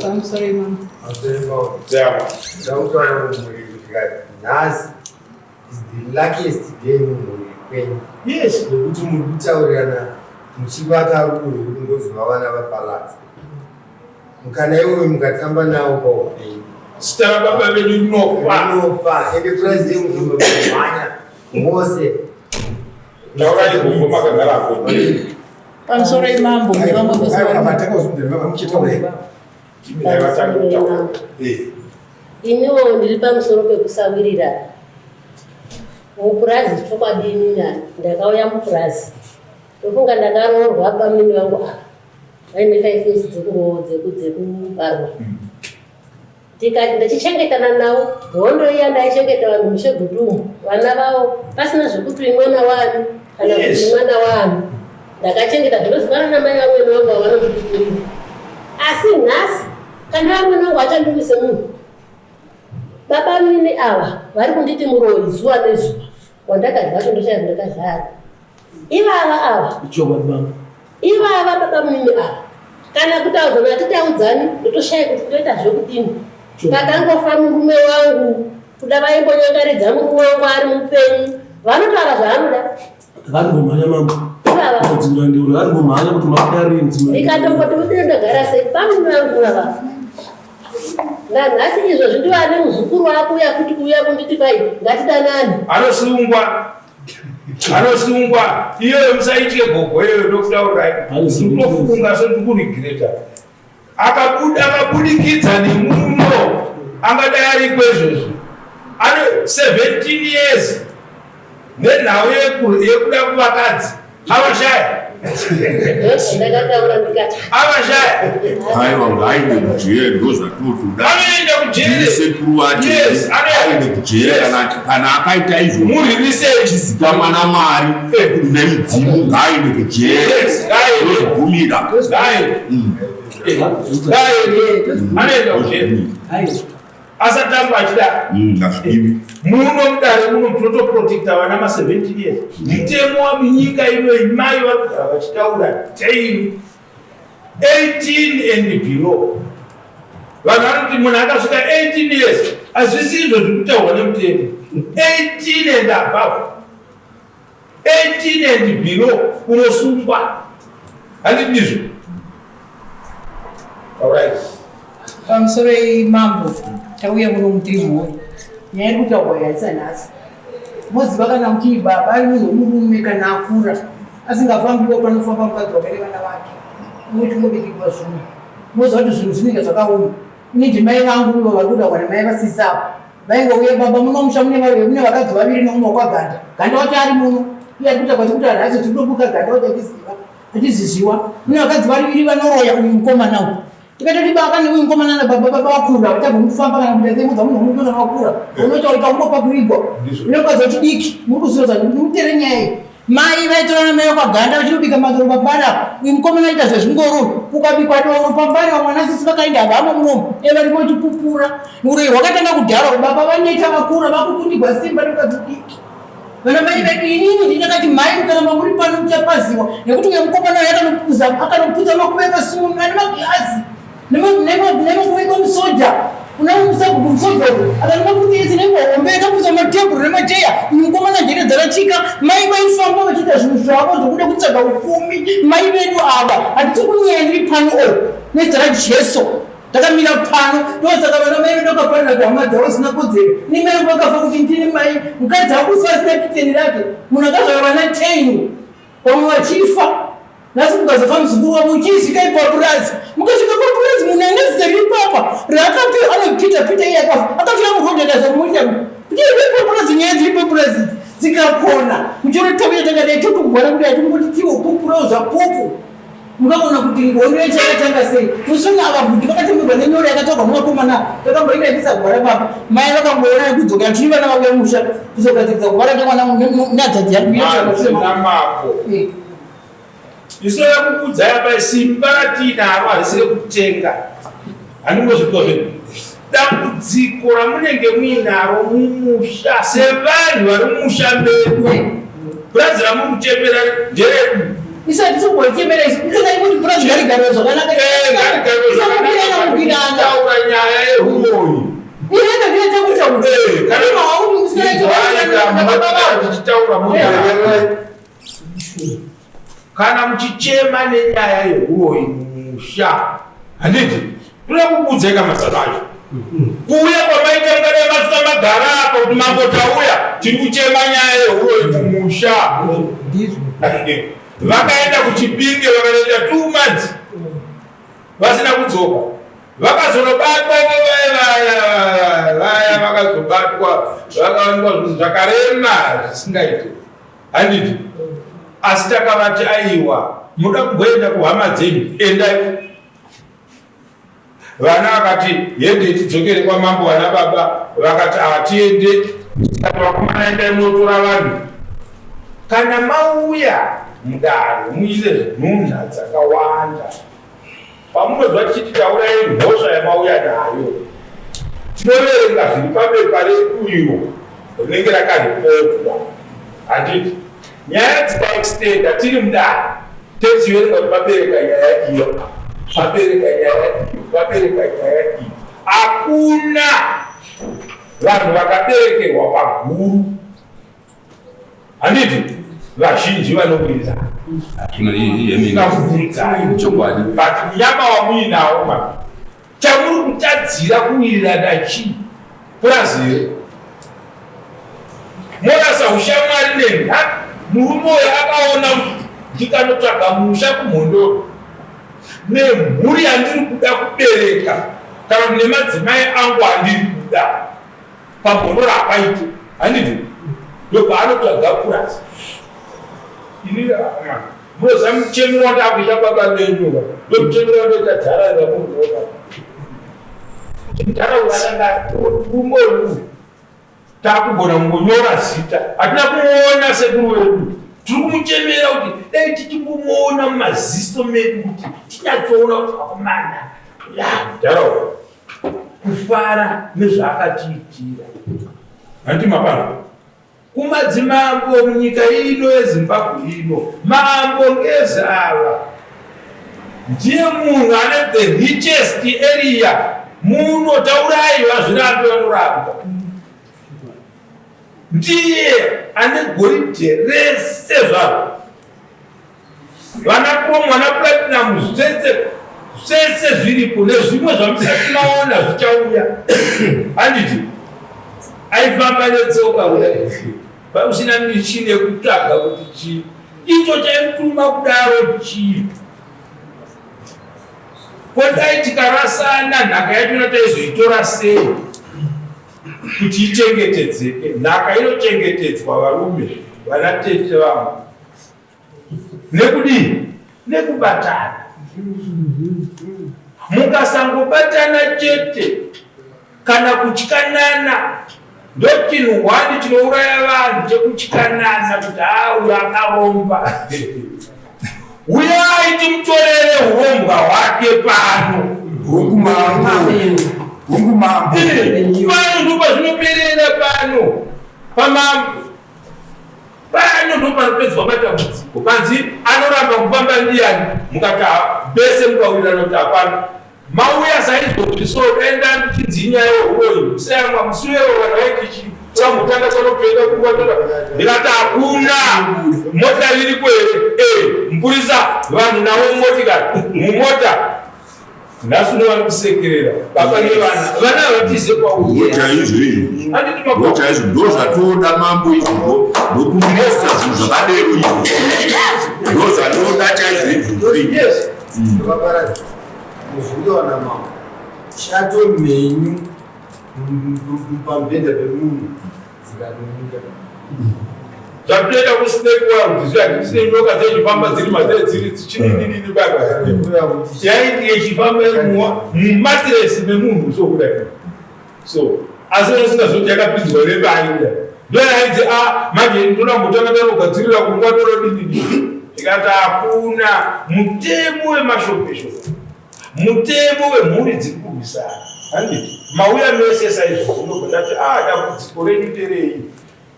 Pamusoro imama. Ndakutaura kumhuri kuti nhasi is the luckiest day mumhuri kwenyu. Yes. Nekuti muri kutaurirana muchivaka rudo rwekungozova vana vaparadza. Mukana iwoyo mukatamba nawo paupenyu. Zita rababa vedu rinofa. Rinofa. Ende purazi yemuhanya mose. Taurai gogo makagarapo. Pamusoro imambo nevamwe vose Iniwo ndiri pamusoro pekusawirirana mupurazi. Chokwadi inini ndakauya mupurazi ndofunga ndakaroorwa bamini vangu ava vaine 5 years dzekubarwa ndikati ndachichengetana navo hondo iya ndaichengeta vanhu mushegutumu vana vavo pasina zvekuti mwana wani kana kuti mwana wani ndakachengeta zvinozivana namai vamwene vangu vavanondikurira asi nhasi kana vamwene vangu vachandiwise munhu baba mini ava vari kunditi muroyi zuva nezuva wandakadya vacho ndoshaya ndakazvara ivava ava ivava baba mini ava kana kutaudzana hatitaudzani ndotoshaya kuti ndoita zvekudini pakangofa murume wangu kuda vaimbonyangaridza murume wangu ari mupenyu vanotaura zvaanoda Varimbomhanya mambo. Ivava. Kudzimura ndiro varimbomhanya kuti makudarei mudzimai. Ndikatomboti mudire ndogara sei pamurume wangu ava nanhasi izvozvi ndivane muzukuru wako uya futi kuuya kunditi kwai ngatidanane Anosungwa. Anosungwa. Iyoyo musaitye gogo iyoyo ndokutaurirai. Ndinofunga sendikuregreta. Akabuda akabudikidza nemuno angadai ariko izvozvi. Ane 17 years nenhau yekuda kuvakadzi avashaya. Ndakataura ndikati Avashaya. Aiwa ngaaende kujere ndozvatinotoda. Anoenda kujere. Sekuru vacho Yes, aende kujere kana akaita izvo. Muririsei. Chizikamwa naMwari nemidzimu ngaaende kujere. Yes, ngaaende. Ndozvigumira. Ngaaende. Anoenda kujeri asatamba achida muno mudare muno tinotoprotecta vana ma 17 years. Mutemo waminyika ino, mai vari kugara vachitaura daily, 18 and below. Vanhu vanoti munhu akasvika 18 years, hazvisi izvo zviri kutaurwa nemutemo. 18 and above, 18 and below unosungwa, handiti ndizvo? Alright. Pamusoro mambo, tauya muno mutiri mhuri. Nyaya iri kutaurwa yaisa nhasi, moziva kana kuti baba ari munhu wemurume, kana akura asingafambiwo panofamba mukadzi wake nevana vake, unoti zvinhu, moziva kuti zvinhu zvinenge zvakaoma. Initi mai vangu ivo vari kutaurwa nemai vasisi avo vaingouye baba muno musha mune mune vakadzi vaviri nomumwe kwaganda ganda wacho ari muno. Iye ari kutaurwa chikutaura nhasi, tinobuka ganda wacho achiziva achiziziwa mune vakadzi vaviri vanoroya. Uyu mukomana uyu tikatoti baba neuyu mukomana nababa, baba vakura vachabva kufamba kana kuita sei, mudza munhu murume kana wakura unotaurika kungopakurigwa unokadzi wechidiki. Muri kuziva zva mutere nyaya iyi. Mai vaitora namai kwaganda vachinobika madoro pambara. Uyu mukomana aita zvezvingoro, kukabikwa doro pambara, vamwe vanasisi vakaenda havamo munomu evarimo chipupura. Uroyi hwakatanga kudhara, baba vaneta vakura vakukundigwa simba nemukadzi mudiki. Vana mai vedu, inini ndinakati mai mukaramba muri pano muchapaziwa, nekuti uyo mukomana uyo akanoputsa makuva ekasumu ane magirazi nemakuva ekumusoja unamusaguku musoja uyu akanomaputirisi nengombe akaputsa matebhuru nemacheya. Uyu mukomana njere dzarachika. Mai vaifamba vachiita zvinhu zvavo zvokuda kutsvaga upfumi. Mai vedu ava, handisi kunyeya, ndiri pano o nezita raJesu takamira pano. Ndosaka vana mai vedu vakaparira kuhama dzavo zvisina kodzero. Nemai vangu vakafa kuti ndini mai mukadzi akufa asina kiteni rake, munhu akazvara vana 10 vamwe vachifa. Nhasi mukazofa muzukuru wavo uchisvika ipapurazi, mukasvika papurazi, munhu ane zita riri papa raakapi anopita pita, iye akafa, akafira murodhi, akazomuita kuti ipapurazi. Nyaya dziri papurazi dzikakona muchorotauya takadai, totogwara kudai, tongoti tiwo pupurawo zvapupu. Mukaona kuti hondo yacho yakatanga sei musoni, ava bhudhi vakatemerwa nenyoro yakatorwa muvakomana. Takamboita ndisagwara baba, mai vakamboona nekudzokera tiri vana vauya musha kuzogadzirisa kuvara nemwana neadzadzi yangu. Namako isoya kukudzai apa, simba ratinaro harisi rekutenga, handingozvitwa zvedu. Dambudziko ramunenge muinaro mumusha sevanhu vari mumusha medu, purazi ramuri kuchemera nderedu. Isati tikumbochemera isu, itokai kuti purazi ngarigarwe zvakanaka. Ngarigarwe. Taura nyaya yehuroyi. Ienda ndiite kutaura. Tichitaura, kana muchichema nenyaya yehuroyi mumusha, handiti toda kukuudzai kamazano acho. Kuuya kwamaita mukadai masvika magara apa kuti mambo tauya, tiri kuchema nyaya yehuroyi mumusha. Vakaenda kuChipinge, vakanoita 2 months vasina kudzoka, vakazonobatwa nevaya vaya, vakazobatwa vakawanikwa zvinhu zvakarema zvisingaiti, handiti? Asi takavati, aiwa, muda kumboenda kuhama dzenyu, endai. Vana vakati, hende tidzokere kwamambo. Vana baba vakati, hatiende. Tikati, vakomana, endai munotora vanhu. Kana mauya mudare muise nhunha dzakawanda, pamunozwa tichiti taurai mhosva yamauya nayo, tinoverenga zviri pabepa redu iro rinenge rakaripotwa, handiti? Nyaya dzikaextenda tiri mudare, tichiverenga kuti pabereka nyaya iyo, pabereka nyaya iyo, pabereka nyaya iyo. Hakuna vanhu vakaberekerwa paguru, handiti? Vazhinji vanowirirana. Chokwadi. But munyama wamuinawo ma chamuri kutadzira kuwirirana chii? Purazi here? Morasa ushamwari nenha. Murume uyo akaona kuti ndikanotsvaga musha kuMhondoro nemhuri yandiri kuda kubereka kana kuti nemadzimai angu andiri kuda paMhondoro hapaite, handiti? Ndopaanotsvaga purazi. Ini munoziva muchemero wandakuita baba venyu, ndomuchemero wandoita dhara ramunoona kuti mudhara uyu akanga murume uyu takugona kungonyora zita, hatina kumuona sekuru wedu. Tiri kumuchemera kuti dai tichimbomuona mumaziso medu kuti tinyatsoona kuti akomana ya mudhara kufara nezvaakatiitira. Handiti mapano kumadzimambo munyika ino yeZimbabwe ino, mambo Ngezi ava ndiye munhu ane the richest area muno. Taurai vazvirambe vanoramba, ndiye ane goridhe rese zvaro, vana chrome, vana platinum, zvese zvese zviripo nezvimwe zvamusati maona zvichauya. Handiti aifamba netsoka kudai, pausina michini yekutsvaga kuti chii icho chaimutuma kudaro chii? Kodai tikarasana, nhaka yachona taizoitora sei kuti ichengetedzeke? Nhaka inochengetedzwa, varume, vana tete vangu, nekudii? Nekubatana. Mukasangobatana chete kana kutyanana, ndochinhu hwani chinouraya vanhu, chekutyanana kuti ha, uyo akaromba, uyai timutorere urombwa hwake pano. Hongu mambo, hongu mambo. Pano ndo pazvinoperera, pano pamambo pano ndo panopedzwa matambudziko. Panzi anoramba kufamba ndiyani? Mukati bese mukawirirana kuti hapana mauya saizvozvi, so enda ndichinzi inyaya yeuroyi, musayamwa musiwero vanhu vaitichi samutanga tanopenda kuvatora. Ndikati hakuna motikari iriko here? E mupurisa, vanhu navo mumotikari, mumota nhasi uno vari kusekerera baba nevana, vana havatize kwauri. Chaizvo izvo, ndo chaizvo, ndo zvatoda mambo izvo, ndokumbirisa zvinhu zvakadero izvo, ndo zvatoda chaizvo izvo. Yes. Vaparadzi muzvundiwa namambo, shato mhenyu pamubhedha pemunhu dzikanomuka. Zvatoenda kusnake world zvi, handisine nyoka dzechifamba dziri madzee dziri dzichididididi baba, yainge ichifamba mumatiresi memunhu so kudai so, asi usingazoti yakapinzwa nepari kudai. Ndoyaidzi a manje ndonambotanga tanogadzirira kungwa torodididi. Tikati hakuna mutemo wemashopeshope, mutemo wemhuri dziri kurwisana. Handiti mauya mese saizvozvo? Ndobva ndati a dambudziko renyu nderei?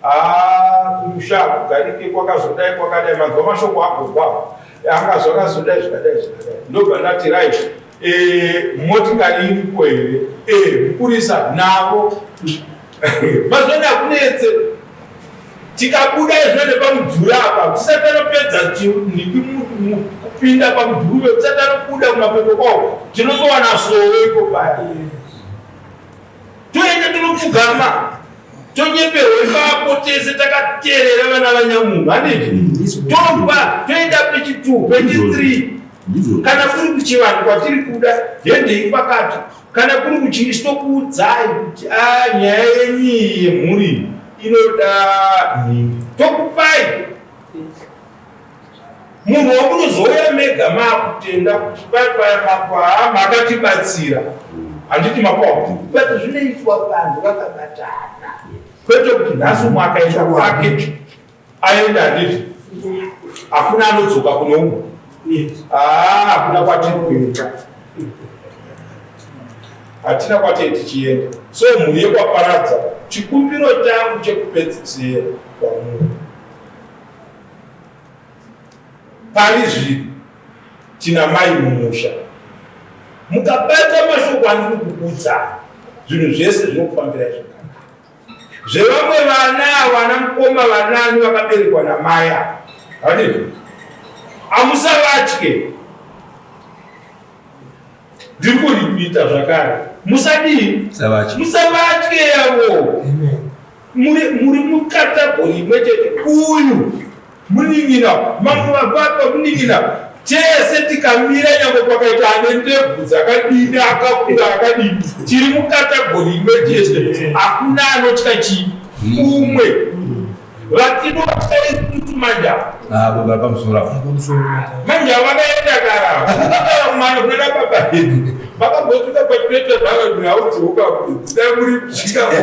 A kumusha kugarike, kwakazodai kwakadai, manzwa mashoko agogwa anga zvakazodai zvakadai zvakadai. Ndobva ndati right, motikari iripo here? Mupurisa navo mazvona kunetse. Tikabuda izvo nepamudhuri apa, tisati tanopedza nhingi kupinda pamudhuri, tisati tanobuda kumapeto kwawo, tinotowana sowe iko paya, toenda tinopfugama, tonyeperwa ipapo tese takateerera vana vanyamunhu. Handiti tobva toenda pechi 2 pechi 3, kana kuri kuchivanhu kwatiri kuda, hendei pakati, kana kuri kuchii, tokuudzai kuti a nyaya yenyu iyi yemhuri inoda nhingi, tokupai munhu wamunozouya mega maakutenda kuti pai paya mambo haa makatibatsira. Handiti mapawa? But zvinoitwa vanhu vakabatana, kwete kuti nhasi umwe akaenda kwake aenda, handiti hakuna anodzoka kune umwe. Haa, hakuna kwatiri kuenda, hatina kwatiri tichienda. So mhuri yekwaParadza, chikumbiro changu chekupedzisira kwamuri pari zvino, tina mai mumusha, mukabata mashoko andiri kukuudzai, zvinhu zvese zvinokufambirai zvakanaka. Zvevamwe vana, vana mukoma, vanani vakaberekwa namai ava, handizvo, hamusavatye. Ndiri kuripita zvakare, musadii? Musavatye yavo. Muri mucategory imwe chete, uyu munin'ina, mamwe vababa munin'ina, tese tikamira, nyange kwakaita ane ndebvu dzakadini, akakura akadini, tiri mucategory imwe chete. Hakuna anotya chii umwe, vatinotya isusu manje avo vari pamusoro apo. Manje vakaenda kara. Kumana kunana baba hedu makambosvika pachinoita zvakaudziuka dai muri svikapo,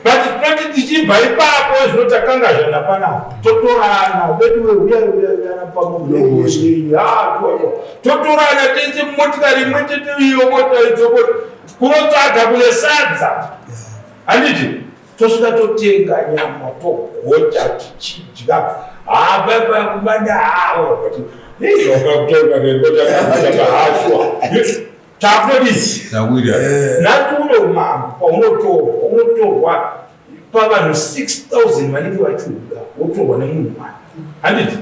but tinoti tichibva ipapo zvino takanga zvana panapa, totorana veduwe, uya uya uyana pamwe, totorana tese mumotikari imwe chete iyo, mota idzoko kunotsvaga kune sadza, handiti? Tosvika totenga nyama, togocha, tichidya hapapa kumanda hawo hashwa takudii. Nhasi uno umambo paunotorwa, unotorwa pavanhu 6000 vanenge vachiuda, wotorwa nemunhu wani, handiti?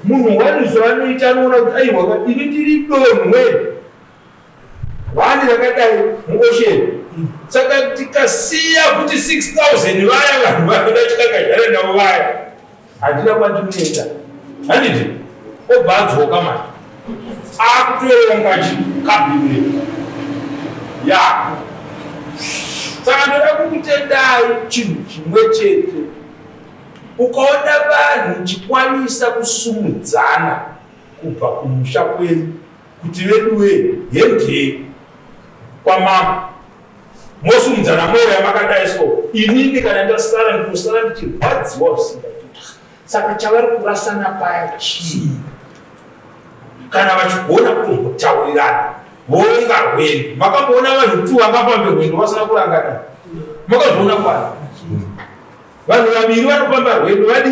Munhu wani zvaanoita, anoona kuti aiwa, ini ndiri donhwe vani rakadai muocean, saka tikasiya kuti 6000 vaya vanhu vanoda chikangazhara navo vaya, handina kwandinoenda, handiti? Obva adzoka mani akutoronga chikabinet yako. Saka ndoda kukutendai chinhu chimwe chete: ukaona vanhu chikwanisa kusumudzana kubva kumusha kwenyu kuti veduwe hendei kwamama, mosumudzana mwoyo yamakadai, so inini kana ndasara, ndinosara ndichirwadziwa usingaiti. Saka chavari kurasana paya chii? Kana vachigona kutombotaurirana voronga rwendo. Makamboona vanhu tu vangafambe rwendo vasina kurangana? Makazviona kwani vanhu vaviri vanofamba rwendo vadi?